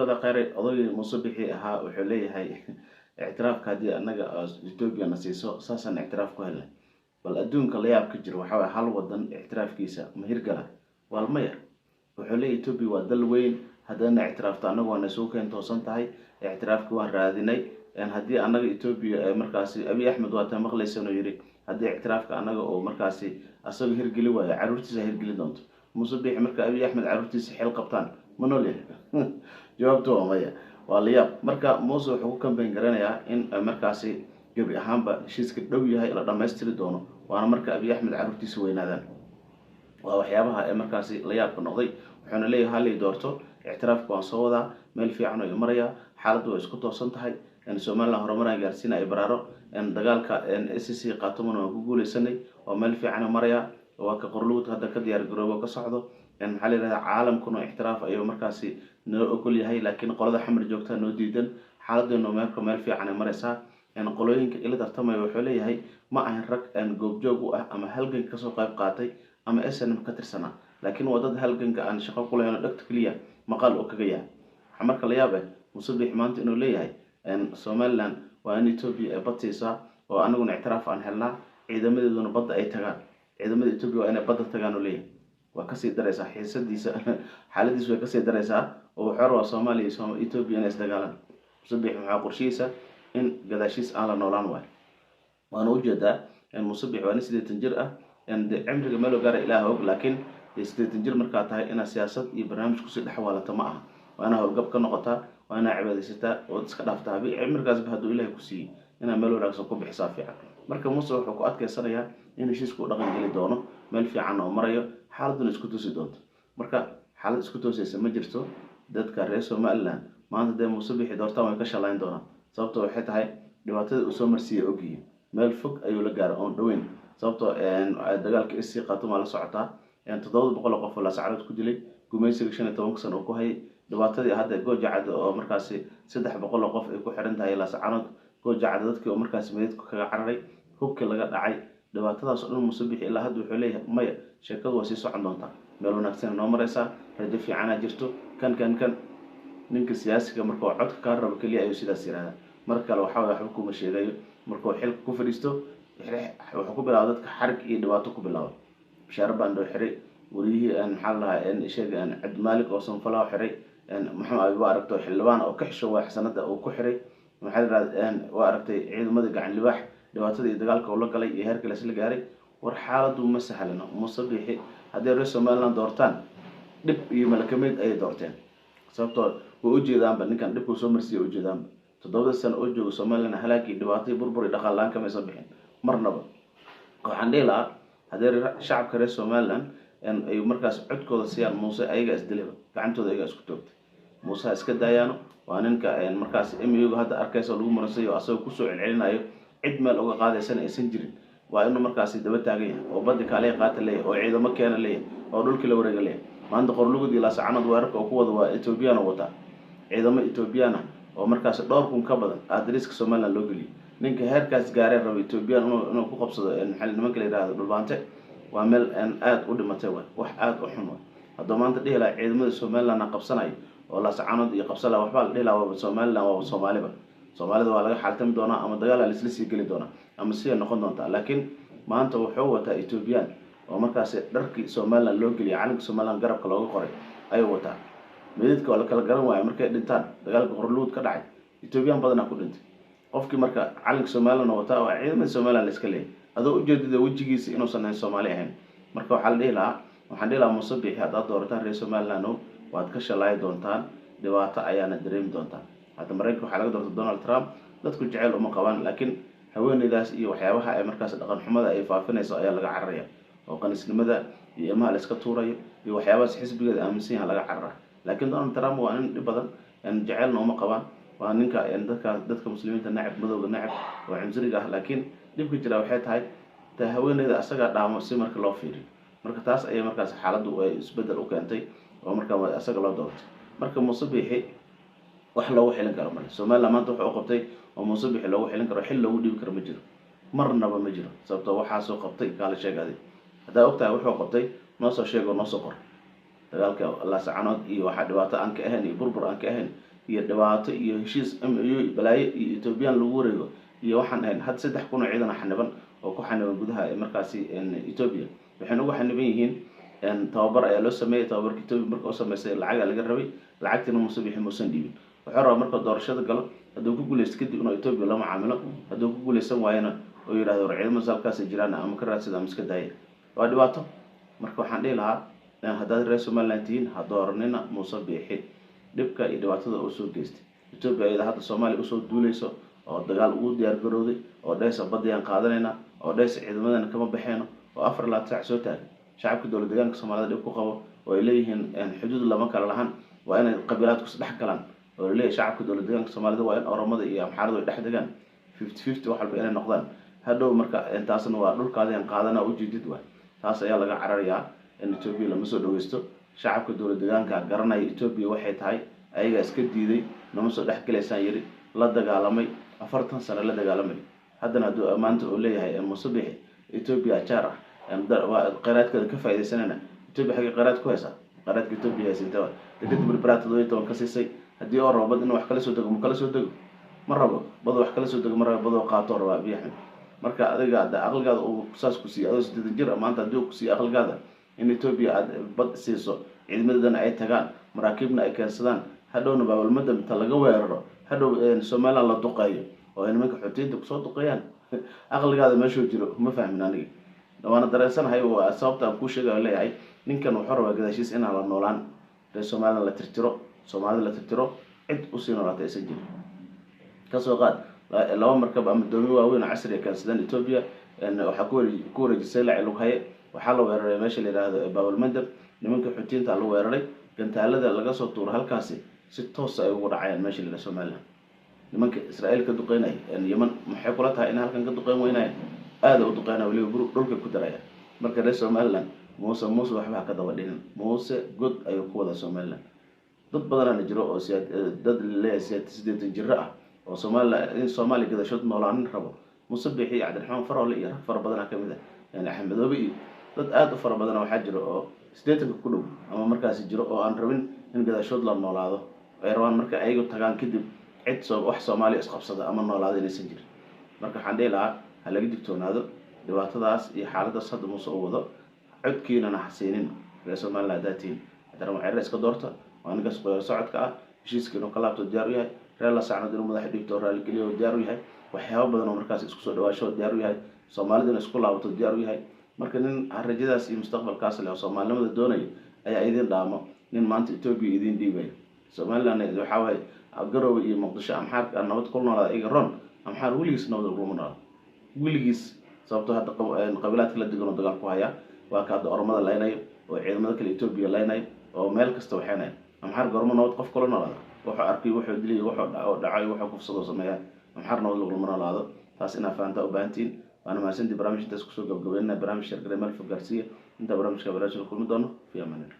Kheyre, odaygii Muuse Bixi ahaa, wuxuu leeyahay ictiraafka haddii anaga Ethiopia na siiso, saasaan ictiraaf ku helnay. Bal adduunka la yaab ka jira waxaa waye, hal wadan ictiraafkiisa ma hirgala? Waa maya. Wuxuu leeyahy Ethiopia waa dal weyn, haddana ictiraafto annagu waana isugu keen toosan tahay. Ictiraafki waan raadinay. Haddii annaga Ethiopia markaasi, Abiy Axmed waa ta maqlaysan oo yidhi haddii ictiraafka annaga oo markaasi asaga hirgeli waayo, carruurtiisa hirgeli doonto. Muuse Bixi, marka Abiy Axmed carruurtiisa xil qabtaan, ma nool yahay? Jawaabtu waa maya. Waa la yaab. Marka Muuse wuxuu ku kambeyn garanayaa in markaasi gebi ahaanba heshiiska dhow yahay, la dhamaystiri doono, waana marka Abiy Axmed carruurtiisa weynaadaan. Waa waxyaabaha ee markaasi la yaabka noqday. Wuxuuna leeyahay halay doorto, ictiraafka waan soo wadaa, meel fiican oo marayaa, xaaladdu way isku toosan tahay, Somaliland horumaraan gaarsiina ay baraaro, dagaalka SSC Khaatumona waan ku guuleysanay oo meel fiican marayaa, waa ka Qorlugud hadda ka diyaar garoobo ka socdo. Maxaa la yihahda, caalamkuna ictiraaf ayuu markaasi noo ogol yahay, laakiin qolada Xamar joogtaa noo diidan. Xaaladeenu meelka meel fiican ay maraysaa. Qolooyinka ila tartamaya, wuxuu leeyahay, ma ahan rag goobjoog u ah ama halganka kasoo qayb qaatay ama SNM ka tirsanaa, laakiin waa dad halganka aan shaqo ku lahayn oo dhegta keliya maqaal oo kaga yahay. Waxaa marka la yaab eh Muuse Biixi maanta inuu leeyahay Somaliland waa in Ethiopia ay bad siisaa oo anaguna ictiraaf aan helnaa, ciidamadeeduna badda ay tagaan. Ciidamada Ethiopia waa inay badda tagaan oo leeyahay. Waa kasii daraysaa xiisadiisa, xaaladiisu way kasii daraysaa, oo wuxuu rabaa Soomaaliya iyo Ethiopia inay isdagaalaan. Muuse Biixi waxaa qorshihiisa in gadaashiis aan la noolaan waayo. Waana ujeedaa, Muuse Biixi waa nin 80 jir ah. De cimriga meel gaara Ilaah og, laakiin dee 80 jir markaa tahay, inaad siyaasad iyo barnaamij kusii dhex waalato ma aha. Waa inaad howlgab ka noqotaa, waa inaad cibaadaysataa ood iska dhaaftaa. Cimrigaasba hadduu Ilahay ku siiyey, inaad meel wanaagsan ku bixisaa fiican. Marka Muuse wuxuu ku adkeysanayaa in heshiisku u dhaqan geli doono, meel fiican oo marayo, xaaladuna isku toosi doonto. Marka xaalad isku toosaysa ma jirto. Dadka reer Somaliland maanta dee Muuse Bixi doortaan, way ka shalayn doonaan. Sababto waxay tahay dhibaatada uu soo marsiiyay ogyihiin, meel fog ayuu la gaaray oon dhoweyn. Sababtoo dagaalka SSC Khaatumaa la socotaa, 700 oo qof oo Laascarood ku dilay, gumaysiga 15-ka sano oo ku hayay, dhibaatadii hadda Goojacad oo markaasi 300 oo qof ay ku xiran tahay Laascaanood, Goojacad dadkii oo markaasi meydadku kaga cararay, hubkii laga dhacay, dhibaatadaas oo dhan Muuse Bixi ilaa hadda wuxuu leeyahay maya, sheekadu waa sii socon doontaa, meel wanaagsan noo maraysaa, rajo fiicanaa jirto. Kan kan kan ninka siyaasiga markuu codka kaa rabo keliya ayuu sidaas yihahdaa. Mar kale waxaa waye waxba kuma sheegayo. Markuu xilka ku fadhiisto, wuxuu ku bilaaba dadka xarig iyo dhibaato ku bilaaba. Bashaare Baandhoo xiray, wariyihii maxaa la dhahaa sheega Cabdimaalik oo Sanfalaa xiray, Maxamed Abi waa aragtay xildhibaan oo ka xisho waa xasanada uu ku xiray, maxaa la yihahda, waa aragtay ciidamada Gacan Libaax dhibaatada iyo dagaalka uu la galay iyo heerka laisla gaaray. War xaaladu ma sahlano. Muuse Biixi haddii reer Somaliland doortaan, dhib iyo malakameyd ayay doorteen. Sababtoo way ujeedaanba ninkan dhibkuu soo marsiiya, ujeedaanba 7-da sano oo jooga Somaliland halaagii, dhibaatay, burbur iyo dhaqaal la-aan kamaysan bixin marnaba. Waxaan dhihi lahaa haddii shacabka reer Somaliland ay markaas codkooda siiyaan Muuse, ayagaa isdiliba, gacantooda ayagaa isku toogtay. Muuse ha iska daayaano. Waa ninka markaas MOU-ga hadda arkaysa oo lagu muransayo, asagoo kusoo celcelinayo, cid meel uga qaadaysana aysan jirin. Waa inuu markaasi daba taagan yahay oo badi kaaliya qaata leeyahay oo ciidamo keena leeyahay oo dhulkii la wareega leeyahay. Maanta Qorlugud iyo Laascaanood weerarka oo ku wada waa Ethoobiyan oo wataa ciidamo Ethoobiyan ah oo markaasi dhowr kun ka badan adariiska Somaliland loo geliyay. Ninka heerkaas gaaree raba Ethoobiyan inuu ku qabsado nimanka la yihahdo Dhulbaante, waa meel aada u dhimatay, waay wax aada u xun waay. Hadduu maanta dhihi lahaa ciidamada Somaliland aan qabsanayo oo Laascaanood iyo qabsan laha, waxbaa la dhihi lahaa, waaba Somaliland, waaba Soomaaliba, Soomaalida waa laga xaaltami doonaa ama dagaal laisla sii geli doonaa ama siday noqon doontaa. Laakiin maanta wuxuu wataa Ethoobiyan oo markaasi dharkii Somaliland loo geliyay, calanka Somaliland garabka looga qoray ayuu wataa. Meydadka waa la kala garan waaya markay dhintaan. Dagaalka Qorluud ka dhacay Ethoobiyan badanaa ku dhintay. Qofkii marka calanka Somaliland wataa waa ciidamada Somaliland la iska leeyahy, adoo ujeedada wejigiisa inuusan ahayn Soomaali ahayn. Marka waxaa la dhihi lahaa, waxaan dhihi lahaa Muuse Biixi haddaad doorataan, reer Somaliland o waad ka shalaayi doontaan, dhibaato ayaana dareemi doontaan. Hadda Maraykanka waxaa laga doortay Donald Trump, dadku jeceyl uma qabaan, laakiin haweeneydaas iyo waxyaabaha ay markaas dhaqan xumada ay faafinayso ayaa laga cararaya, oo qaniisnimada iyo ilmaha la iska tuurayo iyo waxyaabahaas xisbigeeda aaminsan yaha laga carara. Laakiin Donald Trump waa nin dhib badan, jeceylna uma qabaan. Waa ninka dadka muslimiinta nacab, madowga nacab oo cunsuriga ah. Laakiin dhibka jira waxay tahay ta haweeneyda asagaa dhaamo si marka loo fiiriyo. Marka taas ayay markaas xaaladdu ay isbedel u keentay oo marka asaga loo doortay. Marka Muuse Biixi wax loogu xilin karo male. Somaliland maanta wuxuu u qabtay oo Muuse Biixi loogu xilin karo, xil loogu dhiibi karo ma jiro, marnaba ma jiro. Sababtoo waxaasoo qabtay kaala sheeg adi. Haddaa ogtahay wuxuu qabtay, noo soo sheeg oo noo soo qor. Dagaalka Laascaanood iyo waxaa dhibaato aan ka ahayn iyo burbur aan ka ahayn Iyo dhibaato iyo heshiis MOU balaayo iyo Ethoobiyan lagu wareego iyo waxaan ahayn. Hadda 3000 oo ciidan xaniban oo ku xaniban gudaha markaasi Ethoobia. Waxayna ugu xaniban yihiin tababar ayaa loo sameeyey. Tababarka Ethoobia marka u sameysay lacagaa laga rabay, lacagtiina Muuse Bixi muusan dhiibin. Wuxuu rabaa marka doorashada galo, hadduu ku guuleysto kadib inuu Ethoobia la macaamilo, hadduu ku guuleysan waayana oo yidhahdo war ciidamada halkaasay jiraan ama ka raadsada ama iska daaya. Waa dhibaato. Marka waxaan dhihi lahaa, haddaad reer Somaliland tihiin, ha dooranina Muuse Biixi. Dhibka iyo dhibaatada oo soo geystay Ethoobia iyada hadda Soomaaliya usoo duuleyso oo dagaal ugu diyaar garowday oo dhehaysa badiyaan qaadanayna oo dhehaysa ciidamadana kama baxeyno oo 24 saac soo taagan, shacabka dowlad deegaanka Soomaalida dhib ku qabo oo ay leeyihiin xuduud lama kala lahan, waa inay qabiilaadku is dhex galaan, oo laleeyahay shacabka dowlad deegaanka Soomaalida waa in Oromada iyo Amxaaradu ay dhex degaan, 50-50 wax walba inay noqdaan hadhow. Marka taasna waa dhulkaadian qaadana ujeedid waay. Taas ayaa laga cararayaa in Ethoobia lama soo dhaweysto. Shacabka dowlad deegaanka garanaya Ethoobia waxay tahay, ayagaa iska diiday, nama soo dhex gelaysaan yiri, la dagaalamay, 40 sano la dagaalamay. Haddana hadduu maanta uu leeyahay Muuse Bixi Ethoobia jaar ah waa kheyraadkeeda ka faaidaysanayna, Ethoobia xagga kheyraad ku haysaa? Kheyraadka Ethoobia haysa dekada Berbera 17 ka siisay. Haddii oo rabo bad inuu wax kala soo dego, ma kala soo dego? Ma rabo bad wax kala soo dego, ma rabo badoo qaato rabaa Abiy Axmed. Marka adiga aqligaada uu saas ku siiya adoo 80 jir ah maanta, haddii uu ku siiyo aqligaada in Ethoobia aad bad siiso, ciidamadana ay tagaan, maraakiibna ay keensadaan, hadhowna Baabalmada inta laga weeraro, hadhow Somaliland la duqeeyo oo ay nimanka Xuutiyiinta kusoo duqeeyaan, aqligaada meeshuu jiro ma fahmin aniga, waana dareensanahay. Waa sababta aan kuu sheegayo leeyahay ninkan wuxuu rabaa gadaashiis inaan la noolaan, reer Somaliland la tirtiro, Soomaalida la tirtiro, cid usii noolaata aysan jirin. Kasoo qaad laba markab ama doomi waaweyn oo casriga keensadeen Ethoobia, waxaa ku wareejisay Laci Lughaye. Waxaa la weeraray meesha la yihahdo Baabalmandab, nimanka Xuutiyiinta la weeraray. Gantaalada laga soo tuuro halkaasi si toosa ay ugu dhacayaan meesha la yihahdo Somaliland. Nimanka Israa'iil ka duqeynaya Yeman, maxay kula tahay in halkan ka duqeyn weynaya? Aada u duqeynaya, weliba bur dhulkay ku daraya. Marka reer Somaliland, Muuse Muuse waxba ha ka daba dhinin. Muuse god ayuu ku wadaa Somaliland. Dad badanaana jiro oo dad leeyahay 80 jiro ah oo Somaliland in Soomaaliya gadashood noolaanin rabo. Muuse Bixi iyo Cabdiraxmaan Farole iyo rag fara badana kamid ah, yani Axmedoobe iyo dad aada u fara badana waxaa jiro oo 80-ka ku dhow ama markaasi jiro oo aan rabin in gadaashood la noolaado. Ay rabaan marka ayagu tagaan kadib cid soo wax Soomaaliya isqabsada ama noolaado inaysan jirin. Marka waxaan dhihi lahaa ha laga digtoonaado dhibaatadaas iyo xaaladaas hadda Muuse u wado. Codkiinana ha siinin reer Somaliland haddaa tihiin. Cabdiraxmaan Cirre iska doorta, waa ninkaas qoyar socodka ah, heshiiska inuu ka laabto diyaar u yahay, reer Laascaanood inuu madaxa dhigto oo raaligeliyo diyaar u yahay, waxyaaba badan oo markaas isku soo dhawaasho diyaar u yahay, Soomaalida inuu isku laabato diyaar u yahay. Marka nin rajadaas iyo mustaqbalkaas leh oo soomaalinimada doonayo ayaa idin dhaamo nin maanta Ethoobia idin dhiibaya Somaliland. Waxaa waaye Garowe iyo Muqdisho Amxaarka nabad kula noolaada iga ron. Amxaar weligiis nabad laguma noolaado weligiis, sababtoo hadda qabiilaad kala degan oo dagaal ku haya. Waa ka hadda Oromada laynayo oo ciidamada kale Ethoobia laynayo oo meel kasta waxeenayo. Amxaar goormo nabad qof kula noolaada? Wuxuu arkay, wuxuu dilay, wuxuu dhacay, wuxuu kufsado sameeyaa. Amxaar nabad laguma noolaado. Taas inaa fahantaa u baahantihiin. Waana mahadsantii. Barnaamij intaas kusoo gabagabeynana. Barnaamij share garee, meel fog gaarsiiya. Intaa barnaamijka barnaamij kulmi doono, fi amaanillah.